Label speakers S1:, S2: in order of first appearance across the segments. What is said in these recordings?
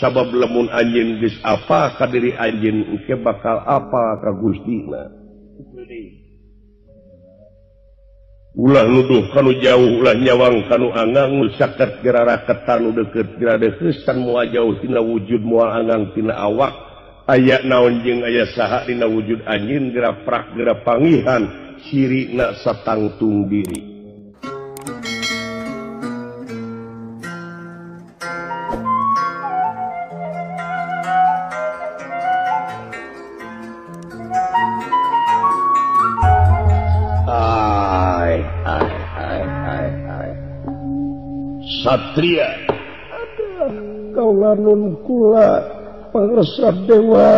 S1: Sabab lamun anjeun geus apa ka diri anjeun engke bakal apa ka Gustina. Ulah nuduh kanu jauh, ulah nyawang kanu angang, saket geraraketan nu deukeut geura deukeusan moal jauh tina wujud moal angang tina awak. Aya naon jeung aya saha dina wujud anjeun geura prak geura pangihan cirina satangtung diri. Satria,
S2: aduh, kaula nun kula pangresa dewa.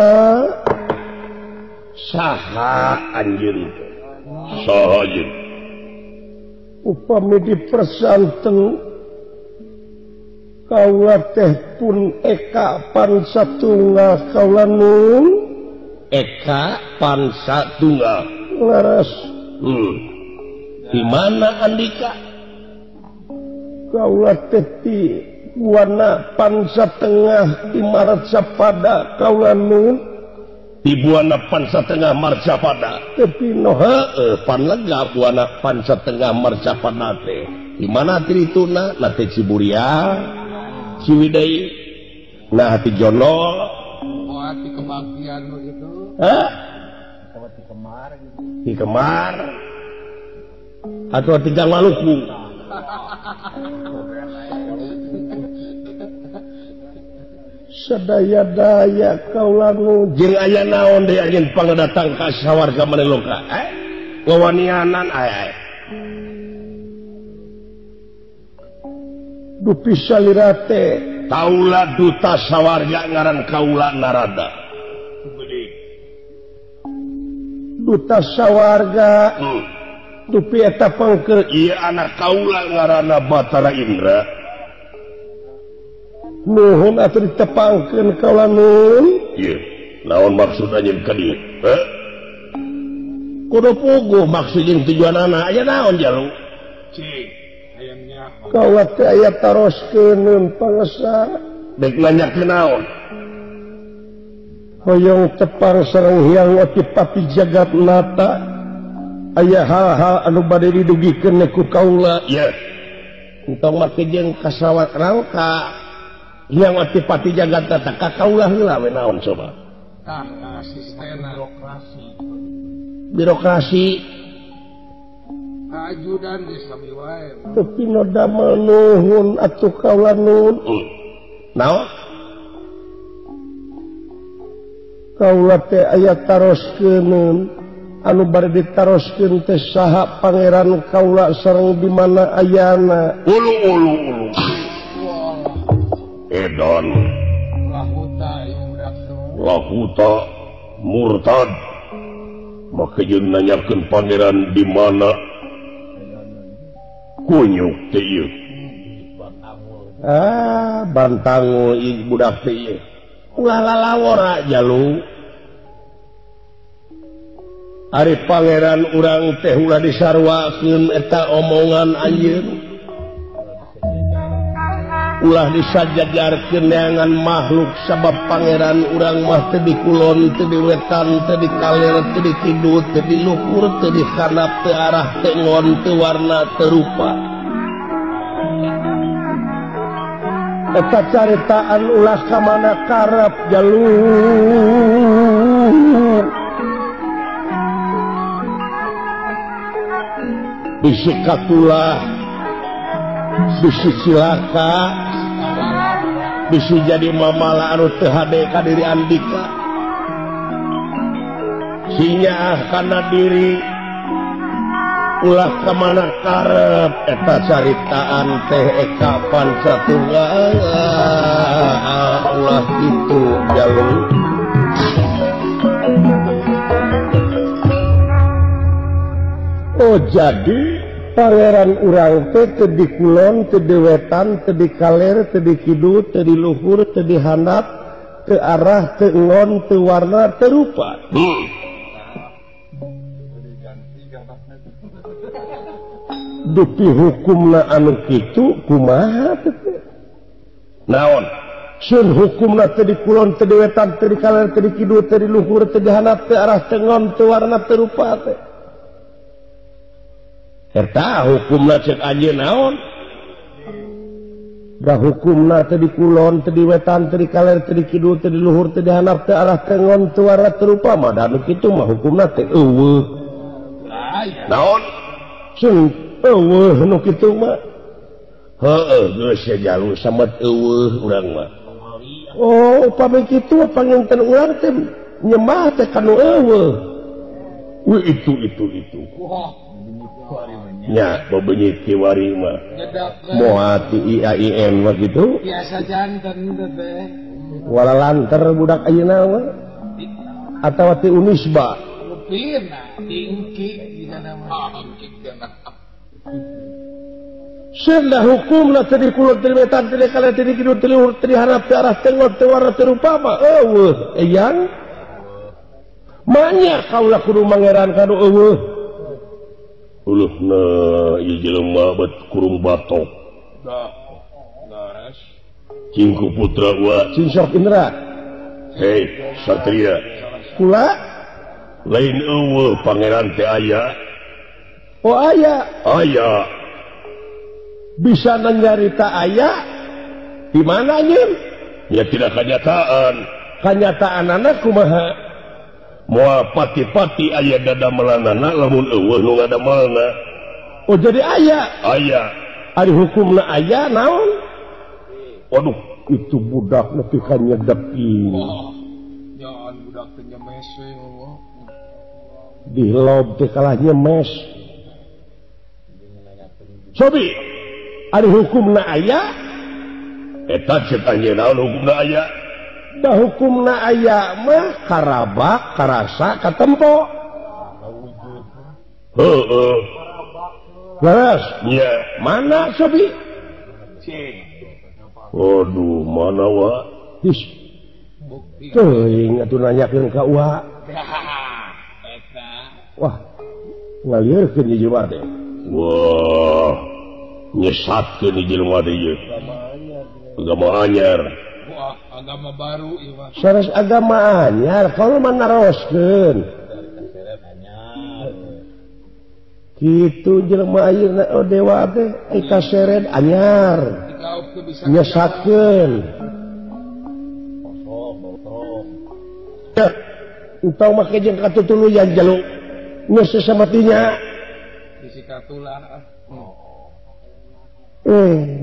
S1: Saha anjeun? Saha anjeun?
S2: Upami dipersanten kaula teh pun eka pansatunggal kaula nun.
S1: Eka pansatunggal.
S2: Leres.
S1: Di mana andika?
S2: Kaula teh ti Buana Pansa Tengah di Marcapada kaula nun.
S1: Di Buana Pansa Tengah Marcapada.
S2: Tepi no
S1: heueuh pan lega Buana Pansa Tengah Marcapada teh. Di mana tirituna? Na teh Ciburia, Ciwidey, nah ti Jonol.
S3: Oh, ti kebaktian nu itu.
S1: Hah?
S3: Atau ti Kemar gitu.
S1: Ti Kemar. Atau ti Gang Maluku.
S2: Sadaya-daya kaula nu
S1: jeung aya naon deui anjeun pangadatang ka sawarga Maneloka? Wawanianan aya.
S2: Dupi salira teh
S1: kaula duta sawarga ngaran kaula Narada.
S2: Duta sawarga. Dupi eta pangkeul
S1: ieu anak kaula ngaranna Batara Indra.
S2: Nuhun atuh ditepangkeun kaula nun.
S1: Ieu naon maksud anjeun ka dieu? Heh? Kudu puguh maksud jeung tujuanana aya naon jalu?
S3: Cing, hayangnya
S2: kaula teh aya taroskeun pangesa.
S1: Dek nanyakeun naon?
S2: Hoyong tepang sareng Hyang Otipati Jagatnata. Aya hal-hal anu bade didugikeun ku kaula.
S1: Ieu entong make jeung kasawat rangka Hyang Otipati Jagatnata ka kaula heula we naon coba.
S3: Tah asisten birokrasi.
S1: Birokrasi
S3: ajudan di sami wae.
S2: Tepi nu damel nuhun atuh kaula nun.
S1: Naon?
S2: Kaula teh aya taroskeun anu bade ditaroskeun teh saha pangeran kaula sareng di mana ayana.
S1: Ulu ulu ulu. Edan Lahuta murtad maka jeung nanyakeun pangeran di mana kunyuk teh ieu.
S2: Ah, bantangu ieu budak teh ieu.
S1: Ulah lalawora jalu. Ari pangeran urang teh ulah disarwakeun eta omongan anjeun. Ulah disajajarkeun neangan makhluk sabab pangeran urang mah teu di kulon, teu di wetan, teu di kaler, teu di kidul, teu di luhur, teu di handap, teu arah, teu ngon, teu warna, teu rupa.
S2: Eta caritaan ulah ka mana karep jalur.
S1: Bisi katulah, bisi cilaka, bisi jadi mamala anu teu hade ka diri andika. Sinyaah kana diri ulah ka mana karep eta caritaan teh eka pancatunggal ulah kitu jalur.
S2: Oh jadi pangeran urang teh teu di kulon, teu di wetan, teu di kaler, teu di kidul, teu di luhur, teu di handap, teu arah, teu ngon, teu warna, teu rupa. Dupi hukumna anu kitu kumaha teh?
S1: Naon?
S2: Sun hukumna teu di kulon teu di wetan teu di kaler teu di kidul teu di luhur teu di handap teu arah teu ngon teu warna teu rupa teh. Eta hukumna cek anjeun naon? Da hukumna teu di kulon teu di wetan teu di kaler teu di kidul teu di luhur teu di handap teu arah teu ngon teu warna teu rupa mah da nu kitu mah hukumna teh eueuh. Naon? Sun eueuh nu kitu mah. Heueuh geus jalu samet eueuh urang mah. Oh, upami kitu panginten urang teh nyembah teh ka nu eueuh. Wih itu. Nya bebenyit kiwari mah. Moal ti IAIN mah kitu.
S3: Biasa janten teh.
S2: Walalanter budak ayeuna mah. Atawa ti Unisba.
S3: Rupina tingki dina mah.
S2: Senda hukumna teu di kulon teu di wetan teu di kaler teu di kidul teu di luhur teu di handap teu arah teu ngon teu warna teu rupa mah eueuh eyang. Manya kaula kudu mangeran ka nu eueuh.
S1: Uluhna ieu jelema bet kurung batok.
S3: Dah. Laras.
S1: Cingku putra wa
S2: Cing sok Indra.
S1: Hei, satria.
S2: Kula
S1: lain eueuh pangeran teh aya.
S2: Oh aya.
S1: Aya.
S2: Bisa nyarita aya di mana anjeun?
S1: Ya tidak kenyataan.
S2: Kenyataan anak kumaha?
S1: Moal pati-pati aya dadamelanana lamun eueuh nu ngadamelna.
S2: Oh jadi aya.
S1: Aya.
S2: Ari hukumna aya naon?
S1: Waduh,
S2: itu budak nepi ka nyedepi.
S3: Jangan budak teh nyemes we Allah.
S2: Dilob teh kalah nyemes. Sobi, ari hukumna aya?
S1: Eta cek anjeun naon hukumna aya?
S2: Da hukumna aya mah karabak, karasa, katempo.
S1: Heueuh.
S2: Leres?
S1: Nya.
S2: Mana Sobi?
S1: Aduh, mana wa?
S2: Ih. Teuing atuh nanyakeun ka uwa. Wah, ngalieurkeun ieu jelema teh.
S1: Wah, nyesatkeun ieu jelema teh ieu. Agama anyar.
S3: Wah, agama baru ieu mah.
S2: Sanes agama anyar, kalau mah naroskeun. Kitu jelema ayeuna oh dewa teh kaseret anyar. Nyesatkeun. Entong make jeung katutuluyan jalu. Geus sasamatinya.
S3: Disikatulah.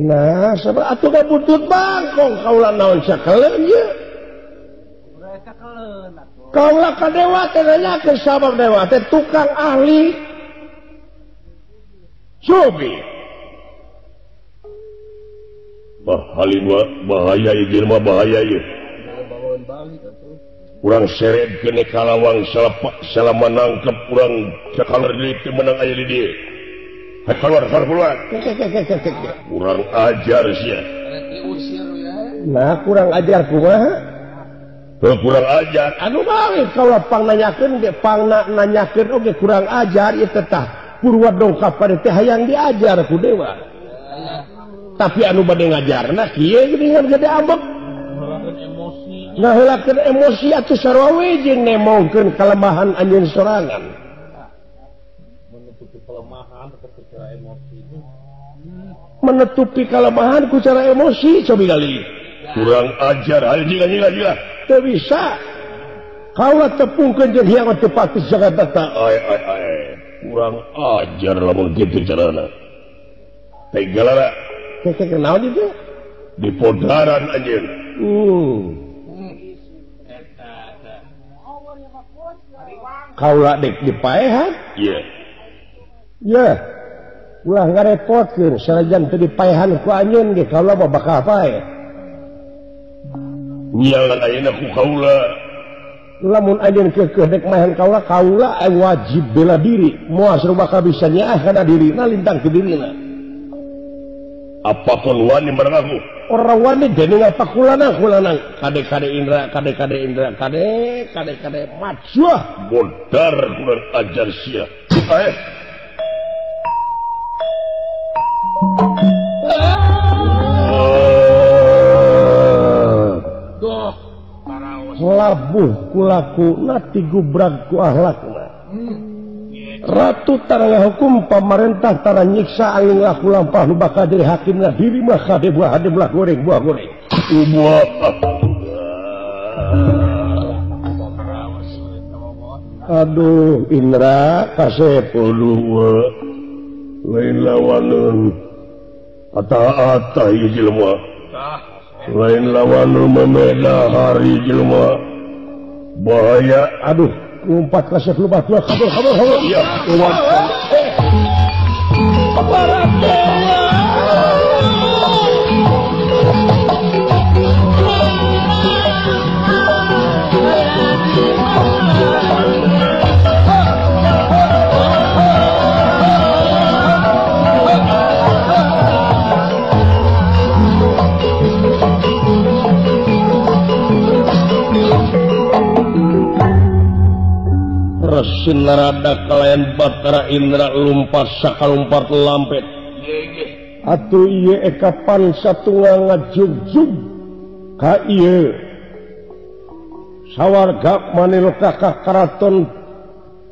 S2: Nah, sabab atuh ka butut bangkong kaula naon sakaleun ieu. Kaula ka dewa teh nanyakeun sabab dewa teh tukang ahli.
S1: Sobi. Bahaya ieu jelema bahaya ieu. Urang seret kene kalawang salama nangkep urang sakaler deui teu meunang aya di dieu. Keluar. Kurang ajar sia.
S2: Nah, kurang ajar kumaha?
S1: Kurang ajar.
S2: Anu bae kaula pang nanyakeun ge pangna nanyakeun oge kurang ajar ieu teh tah. Purwa dongkap pada teh hayang diajar ku dewa. Tapi anu bade ngajarna kieu geuningan gede ambek. Ngaheulakeun emosi atuh sarua we jeung nemongkeun kalemahan anjeun sorangan. Menutupi kelemahan ku cara emosi cobi kali
S1: kurang ajar ayo gila
S2: teu bisa kaula tepungkeun jeung hiang teu pati Jakarta
S1: ai kurang ajar lamun kitu carana teh galara
S2: teh naon itu
S1: di podaran anjeun
S2: kaula dek dipaehan
S1: ieu
S2: yeah. Ulah ngarepotkeun sanajan teu dipaehan ku anjeun ge kaula mah bakal paeh.
S1: Nyalan ayeuna ku kaula.
S2: Lamun anjeun keukeuh dek maehan kaula, kaula wajib bela diri. Moal seru bakal bisa nyaah kana dirina lintang ke dirina.
S1: Apa kon wani marang aku?
S2: Ora wani dening apa kulanang kulanang. Kade-kade Indra, kade-kade Indra, kade kade-kade majuah.
S1: Bodar kurang ajar sia.
S2: Labuh kulakuna tigubrag ku akhlakna. Ratu tara hukum pamarentah tara nyiksa angin laku lampah nu bakal jadi hakimna diri mah kade buah hade belah goreng buah goreng. Aduh Indra kasep aduh lain lawaneun ata-ata ieu jelema. Lain lawan memeda hari jelema. Bahaya aduh lompat kasep lompat dua kabur kabur kabur. Iya lompat. Para dewa. Resin narada kalayan Batara Indra lumpat sakalumpat lampet. Atuh ieu ekapan satunggal ngajugjug ka ieu sawarga maniloka ka karaton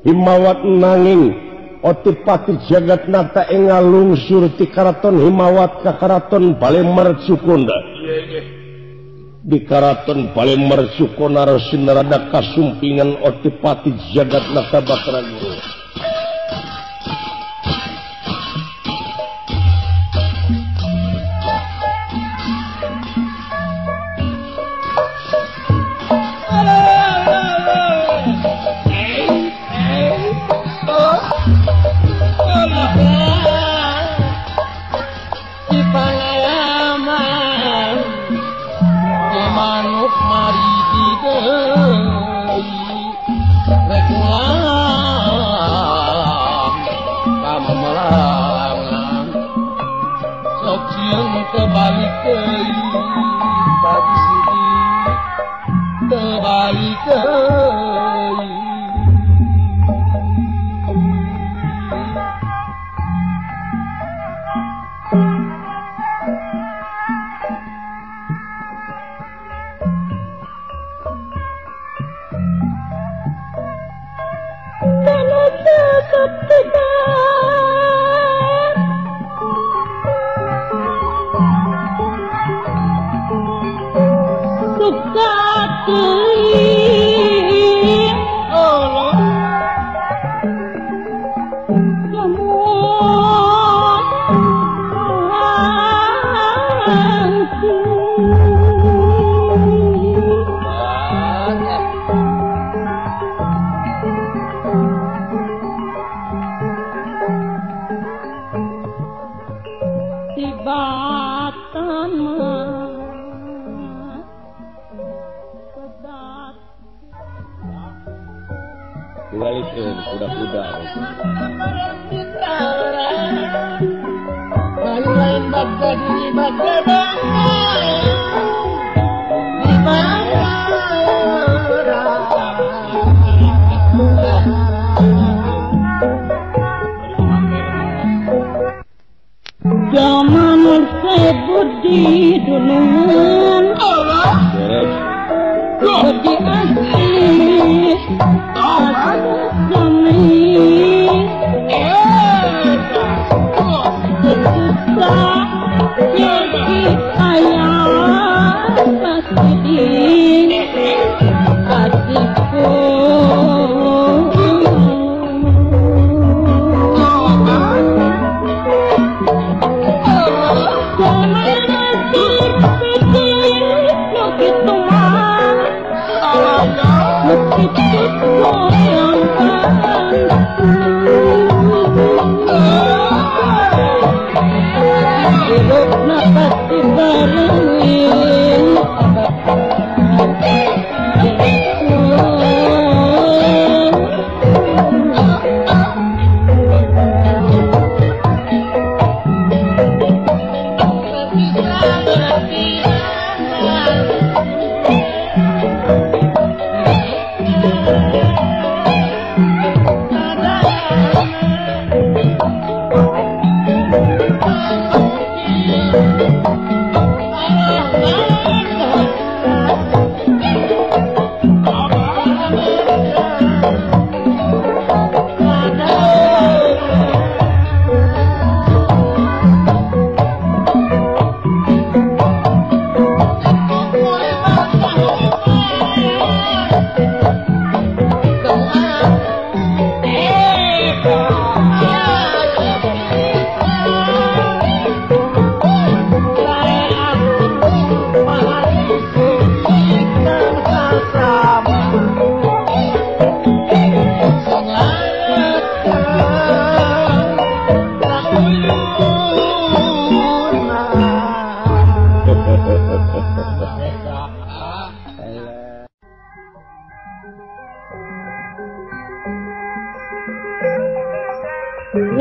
S2: Himawat nanging Otipati Jagatnata engal lungsur ti karaton Himawat ka karaton Bale Marcukonda. Di karaton Bale Marcukonda Resin Narada kasumpingan Otipati Jagatnata Batara Guru.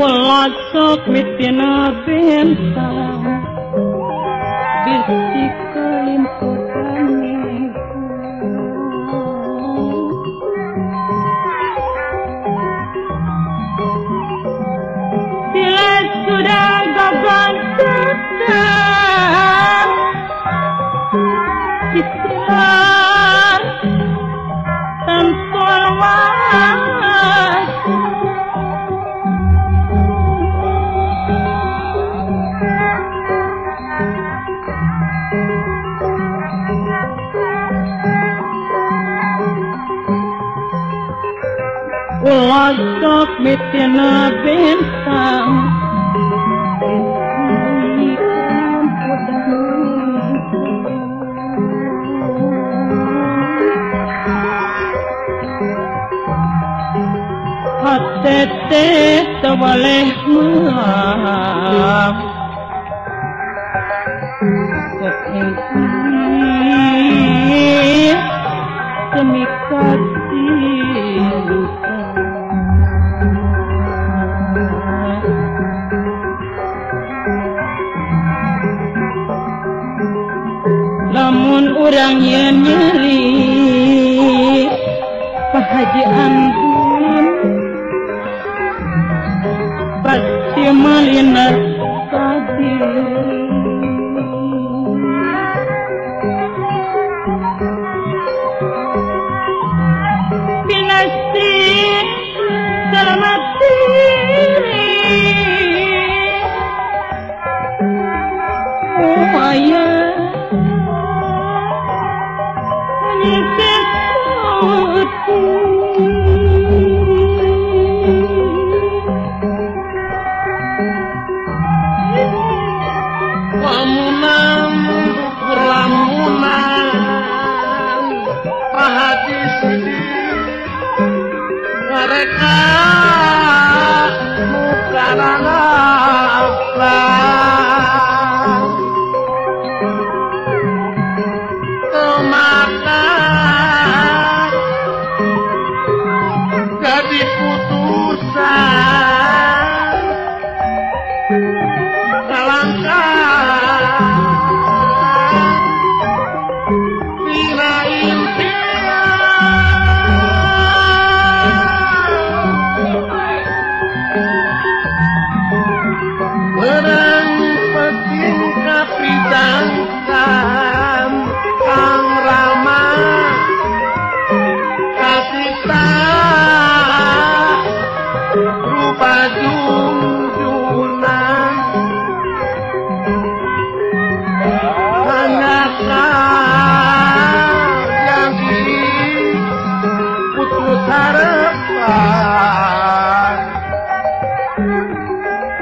S4: Walasok mitina bentang bisi kelimputan bila sudah gagal tetap istilah tanpa Ulasok mitina bentang Hatete boleh maaf demi kasih lupa lamun urang yen nyeri Pak Haji Antun pasti malina tadi binasti selamat diri ayah
S5: Mereka muka kemana jadi putusan kalangkah bila menang peting kapitangkan Kang Rama kasita rupa junjunan hanyakan yang putus harapan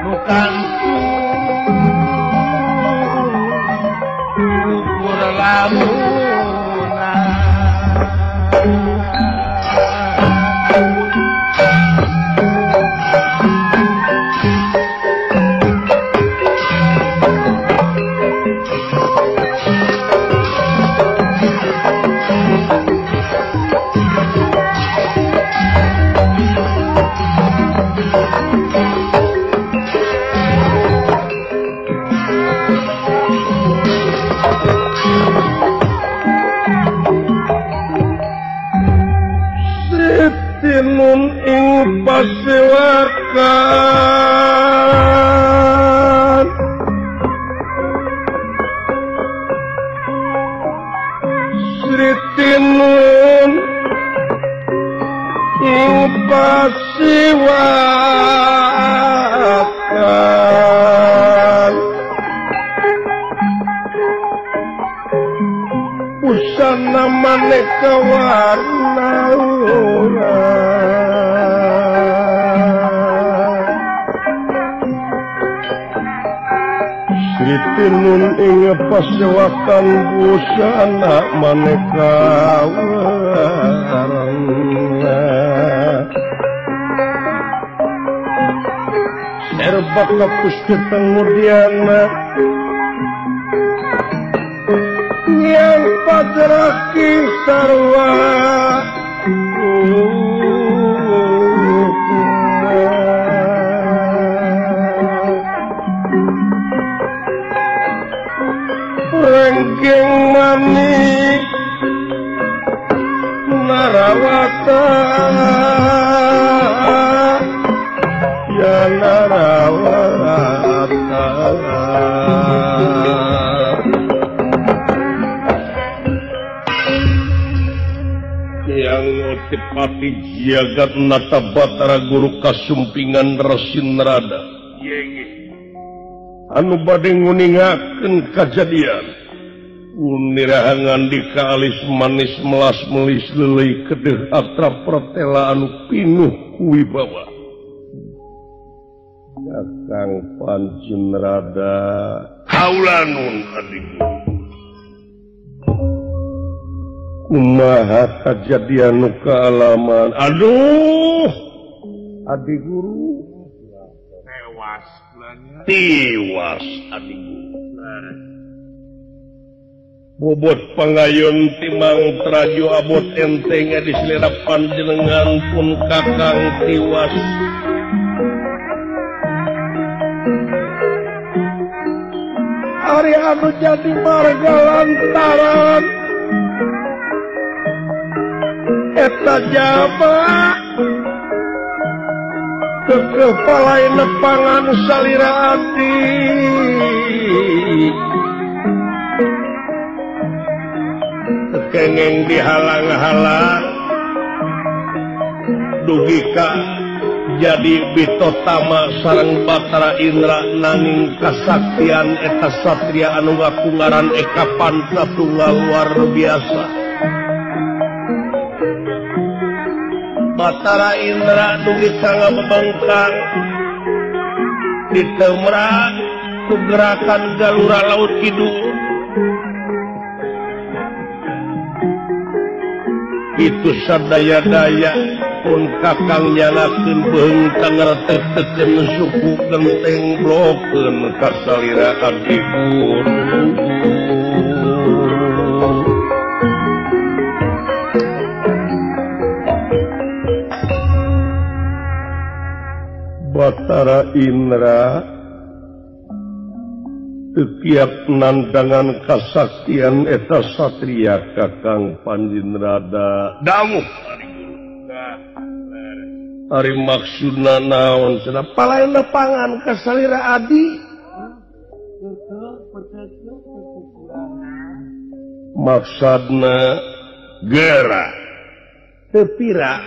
S5: bukan ukur lamunan.
S1: Tinun ing pasewakan Sri Tinun ing pasewakan busana maneka warna Sri Tinun ing pasewakan busana maneka warna serbak kapus kemudiana yang
S2: Padraki sarwa Rengking manik Narawata Ya Narawata
S1: Yang Otipati jagat nata batara guru kasumpingan Rasin Rada anu bade nguningakeun kajadian unirahangan di kaalis manis melas melis leuleui kedeh atra pertela anu pinuh kuwibawa Kakang Pancin Rada kaula nun adi guru kumaha kajadian nu kaalaman aduh adi guru
S3: tewas kulanya
S1: tiwas adi guru bobot pangayun timang traju abot enteng di selera panjenengan pun kakang tiwas
S2: ari anu jadi marga lantaran eta jaba kekepalai nepangan salira ati
S1: kengeng dihalang-halang dugi ka jadi bitotama sareng Batara Indra nanging kasaktian eta satria anu ngaku ngaran Eka Panta tunggal luar biasa. Batara Indra dugi ka ngabebengkang ditemrak ku gerakan galura laut kidul. Itu sadaya-daya pun kakang nyalakeun beung tangerteh-teken suku genteng blokeun kasalira abdi guru. Batara Indra tiap nandangan kasaktian eta satria kakang Panjinrada dawuh ari maksudna naon cenah palain lepangan kasalira adi maksudna gera teu pira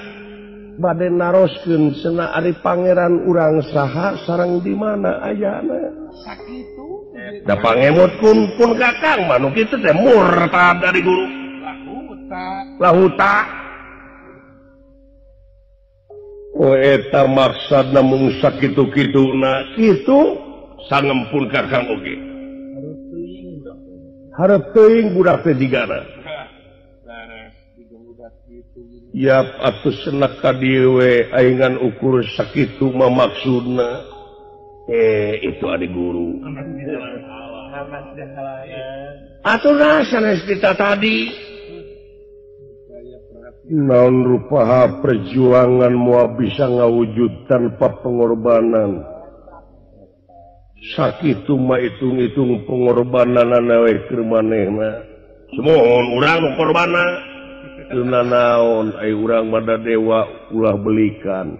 S1: bade naroskeun cenah ari pangeran urang saha sareng di mana ayana
S3: sakitu
S1: da pangemot pun kakang mah nu kitu teh murtad dari guru
S3: lahuta
S1: lahuta oh eta maksudna mung sakitu-kituna kitu sangempun kakang oge hareup teuing budak teh jigana yap atuh cenah ka dieu we aing ukur sakitu mah maksudna itu adik guru atuh sanes kita tadi
S2: naon rupaha perjuangan moal bisa ngawujud tanpa pengorbanan
S1: sakitu mah hitung-hitung pengorbananana we keur manehna semohon urang nu korbana teu nanaon ai urang mah da dewa ulah belikan.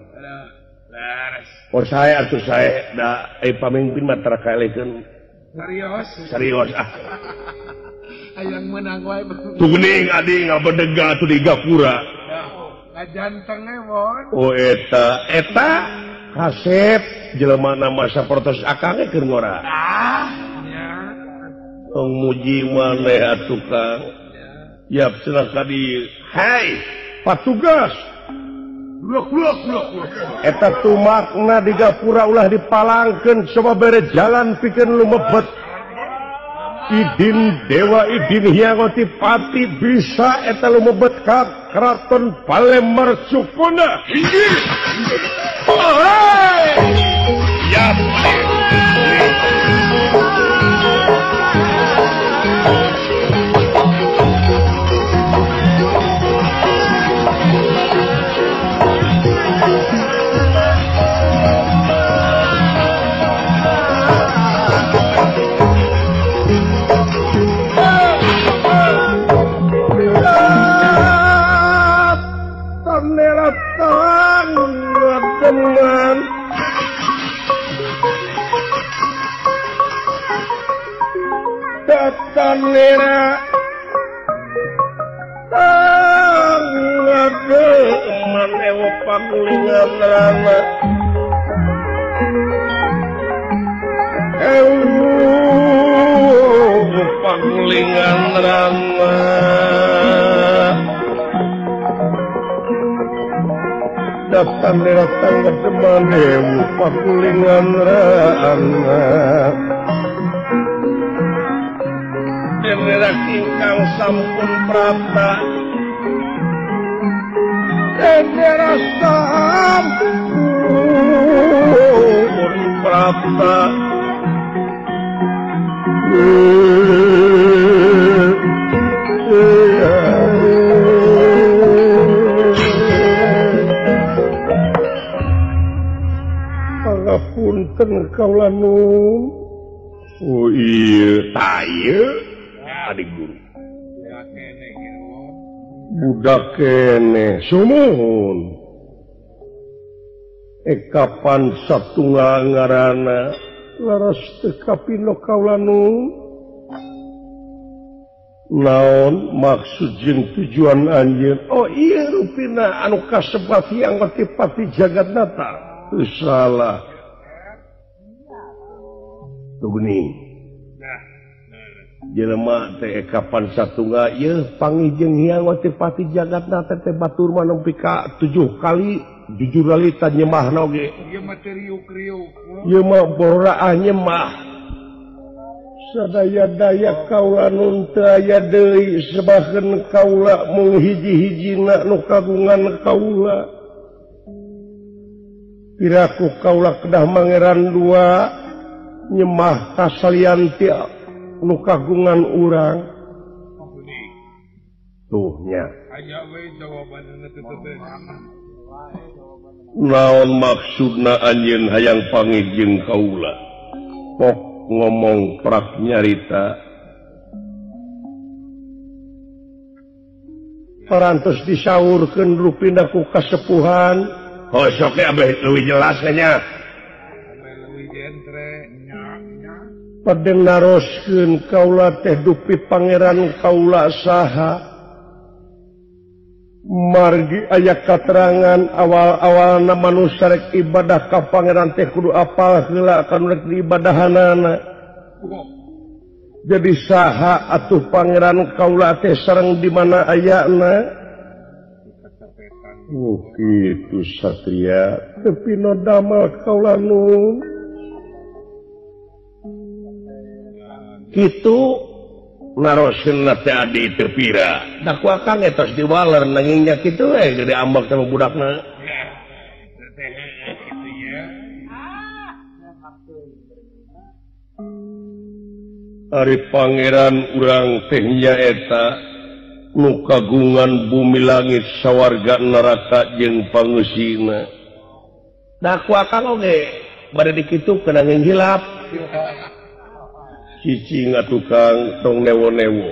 S1: Oh saya atuh saya da ai pamimpin mah tara kaelekeun
S3: serius
S1: serius ah
S3: hayang meunang wae
S1: tuh geuning adi ngabedega atuh di gapura
S3: ngajanteng we mon
S1: oh eta eta kasep jelema na masa protes akang ge keur ngora
S3: ah nya
S1: tong muji maneh atuh Kang yap cenah ka dieu hei patugas
S2: eta tumakna di gapura ulah dipalangkeun coba bere jalan pikeun lumebet idin dewa idin hiangoti pati bisa eta lumebet ka keraton Palembang Sukuna
S1: inggih ya teman ewo pagulingan rana ewo pagulingan rana datang datang ke teman ewo pagulingan rana Dendera ingkang sampun prapta Dendera sampun prapta Pangapunten kaula nun. Oh iya tah adik guru budak kene sumuhun kapan satunggal ngaranna laras teu kapino kaula nun naon maksud jeung tujuan anjeun oh iya rupina anu kasebat yang pati jagatnata teu salah tuh geuning jelema teh kapan satunggal ieu panggih jeung Hyang Watipati jagatna teh batur mah nepi ka 7 kali jujur lalita nyemahna oge
S3: ieu mah teh riuk-riuk
S1: ieu mah boraah nyemah sadaya-daya kaula nun teu aya deui sebaheun kaula mung hiji-hijina nu kagungan kaula piraku kaula kedah mangeran dua nyemah kasalian ti nu kagungan urang tuh nya
S3: aya we jawabanna teu teu
S1: naon maksudna anjeun hayang pangih jeung kaula pok ngomong prak nyarita parantos disaurkeun rupina ku kasepuhan oh sok ge abeh leuwih jelas nya Padeng naroskeun kaula teh dupi pangeran kaula saha margi aya katerangan awal-awalna manusia rek ibadah ka pangeran teh kudu apal heula kanu rek diibadahanana jadi saha atuh pangeran kaula teh sareng di mana ayana oh kitu satria teu pino damel kaula nun kitu naroskeun teh adi teu pira da ku akang etos diwaler nanging nya kitu we gede ambek sama budakna Ari pangeran urang teh nyaeta nu kagungan bumi langit sawarga neraka jeung pangeusina da ku akang oge bade dikitukeun nanging hilap cicing atuh Kang tong newo-newo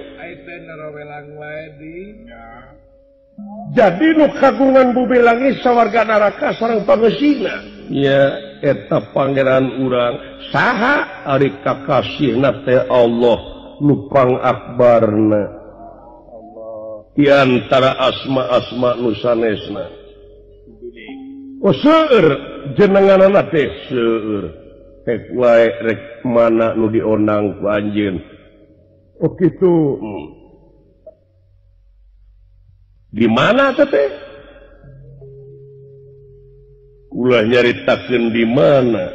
S1: jadi nu kagungan bumi langit sawarga neraka sareng pangeusina nya eta pangeran urang saha ari kakasihna teh Allah nu pangakbarna di antara asma-asma nu sanesna oh seueur jenenganana teh seueur rek wae rek mana nu dionang ku anjeun oh kitu di mana teh ulah nyaritakeun di mana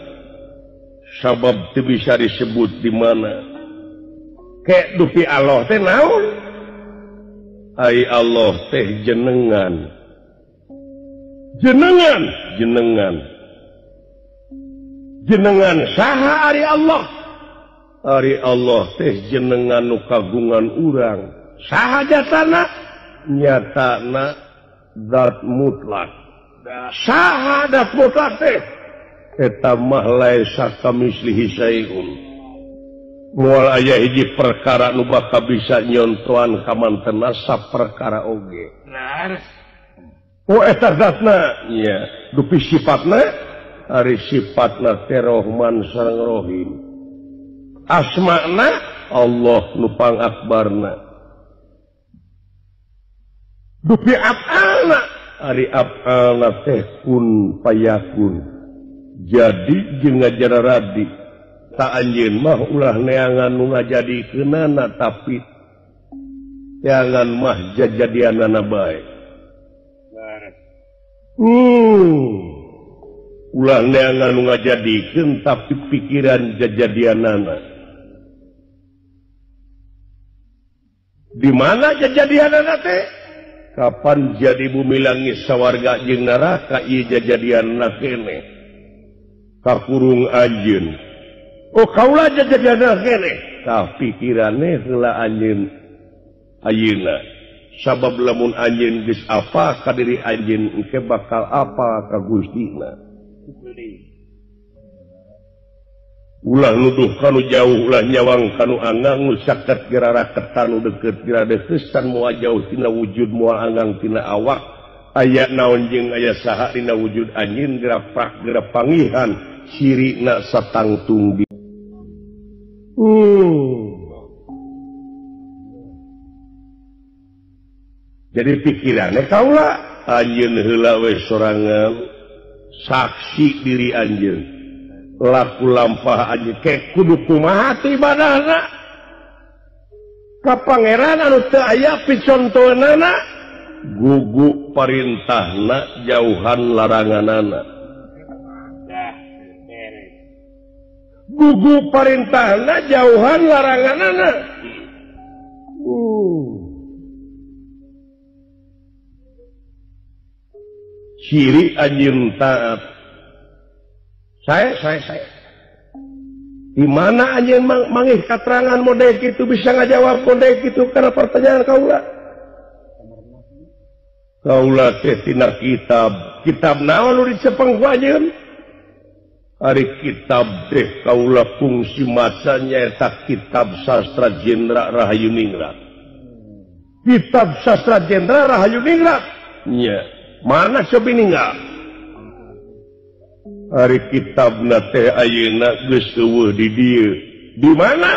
S1: sabab teu bisa disebut di mana kek dupi Allah teh naon ai Allah teh jenengan jenengan jenengan jenengan saha ari Allah ari Allah teh jenengan nu kagungan urang saha jatana nyatana zat mutlak saha zat mutlak teh eta mah laisa kamislihi syai'un moal aya hiji perkara nu bakal bisa nyontoan ka mantena saperkara oge oh eta zatna nya dupi sifatna ari sifatna teh Rohman sareng Rohim asmana Allah nu pangakbarna dupi afalna Ari af'alna teh kun payakun. Jadi jeung ngajar radi ta anjeun mah ulah neangan nu ngajadikeunana tapi neangan mah jajadianana bae. Ulah neangan nu ngajadikeun tapi pikiran jajadianana. Di mana jajadianana teh? Kapan jadi bumi langit sawarga jeung neraka ieu jajadianna keneh. Kakurung anjeun. Oh kaula jajadianna keneh. Tah pikirane heula anjeun ayeuna. Sabab lamun anjeun geus apa ka diri anjeun engke bakal apa ka Gustina. Ulah nuduh kanu jauh, ulah nyawang kanu angang, nu saket geraraketan, nu deket geradekesan, moal jauh tina wujud, moal angang tina awak, aya naon jeung aya saha dina wujud anjeun geraprak gerapangihan, sirina satangtung di. Jadi pikirannya kaula anjeun heula we sorangan saksi diri anjeun. Laku lampah anjeun ke kudu kumaha teh ibadahna ka pangeran anu teu aya picontoeunana gugu parintahna jauhan laranganana gugu parintahna jauhan laranganana. Ciri anjeun taat. Saya. Di mana anjeun mangih katerangan model kitu bisa ngajawab model kitu karena pertanyaan kaula. Kaula teh tina kitab. Kitab naon nu dicepeng ku anjeun? Ari kitab teh kaula fungsi maca nyaeta kitab sastra Jendra Rahayu Ningrat. Kitab sastra Jendra Rahayu Ningrat. Nya, mana cobi ninggal? Ari kitabna teh ayeuna geus eueuh di dieu. Di mana?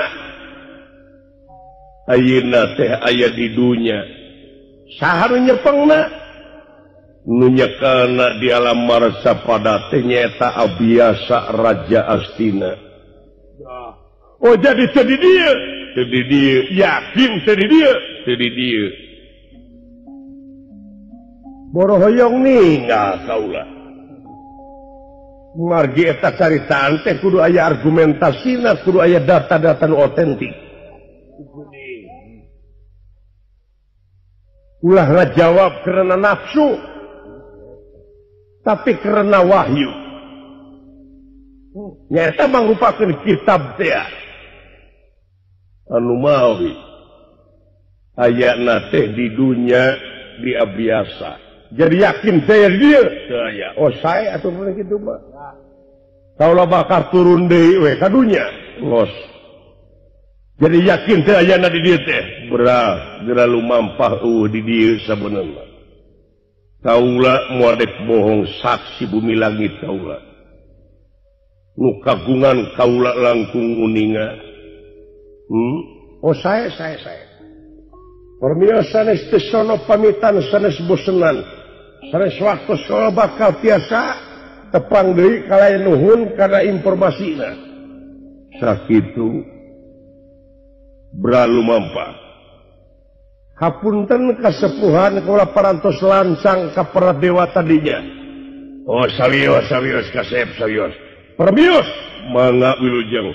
S1: Ayeuna teh aya di dunya. Saha nu nyepengna? Nu nyekelna di alam marsapada teh nyaeta Abiyasa Raja Astina. Oh jadi teh di dieu, teh di dieu, yakin teh di dieu, teh di dieu. Borohoyong ninggal kaula. Margi eta caritaan teh kudu aya argumentasina, kudu aya data-data nu otentik. Ulah ngajawab karena nafsu, tapi karena wahyu. Nyaeta mangrupakeun kitab teh anu mawi ayana teh di dunya di abiasa. Jadi yakin saya dia, saya. Oh saya atau pun gitu mah. Kaulah bakar turun deui we ka dunya, los. Jadi yakin teh ayana di dieu teh. Berah, geura lumampah eueuh di dieu sabenerna. Kaula moal dek bohong saksi bumi langit kaula. Nu kagungan kaula langkung uninga. Oh saya. Permios sanes teu sono pamitan sanes bosenan. Sanes waktu soal bakal tiasa tepang deui kalayan nuhun kana informasina. Sakitu beralu mampa. Hapunten kasepuhan kaula parantos lancang ka para dewa tadinya. Oh salios kasep salios. Permios mangga wilujeng.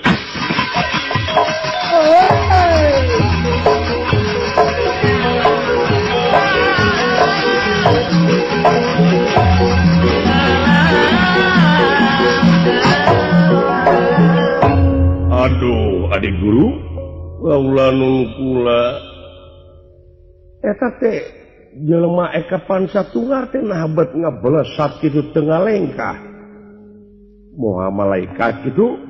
S1: Aduh, adik guru, kaula nun kula eta teh jelema eka pansatunggar teh nah bet ngablesat kitu teu ngalengkah. Moha malaikat kitu.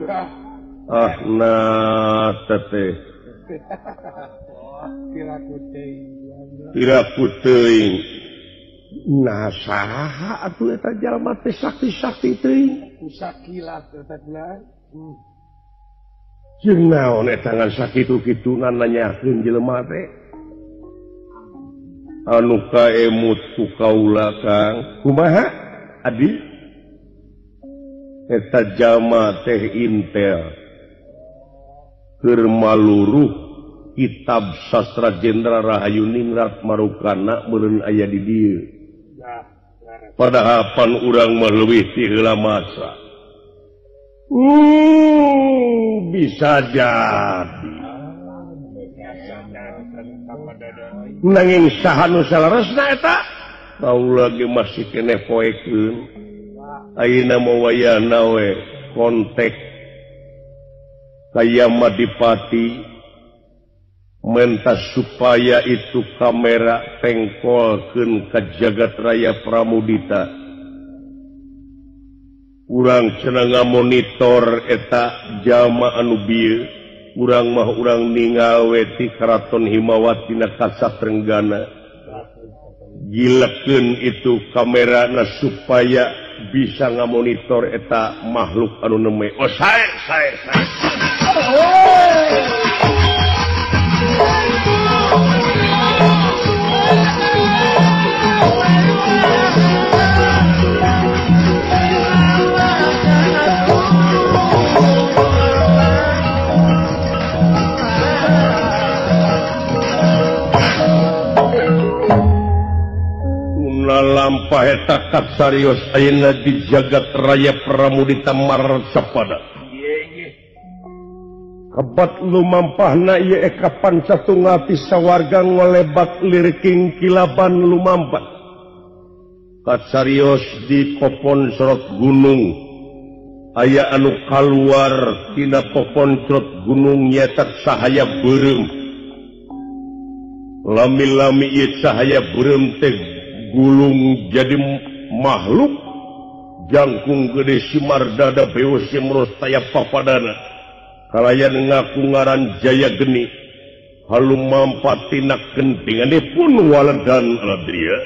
S1: Ah nah teh. Tiraku teuing. Nah saha atuh eta jalma teh sakti-sakti teuing.
S3: Kusakilat eta teh.
S1: Jeung naon eta ngan sakitu-kituna nanyakeun jelema teh. Anu kaemut ku kaula Kang. Kumaha Adi? Eta jalma teh intel. Keur maluruh kitab sastra Jenderal Rahayu Ningrat Marukana meureun aya di dieu. Padahal pan urang mah leuwih ti heula masa. Bisa jadi. Nanging saha nu saleresna eta? Kaula ge masih keneh poekeun. Ayeuna mah wayahna we kontak kaya Madipati menta supaya itu kamera tengkolkeun ka jagat raya Pramudita. Urang cenah ngamonitor eta jalma anu bieu, urang mah urang ningal we ti Karaton Himawati na Kasatrenggana. Gilekeun itu kamerana supaya bisa ngamonitor eta makhluk anu neme. Oh sae sae sae. Lampah eta katsarios ayeuna di jagat raya Pramudita Marcapada. Kebat lumampahna ieu eka pancatunggal ti sawarga ngolebat lirking kilaban lumampah. Katsarios di popon sorot gunung aya anu kaluar tina popon sorot gunung nyaeta cahaya beureum. Lami-lami ieu cahaya beureum teh gulung jadi makhluk jangkung gede simar dada beus simros taya papadana kalayan ngaku ngaran Jaya Geni halu mampatina kentingane pun waledan aladria.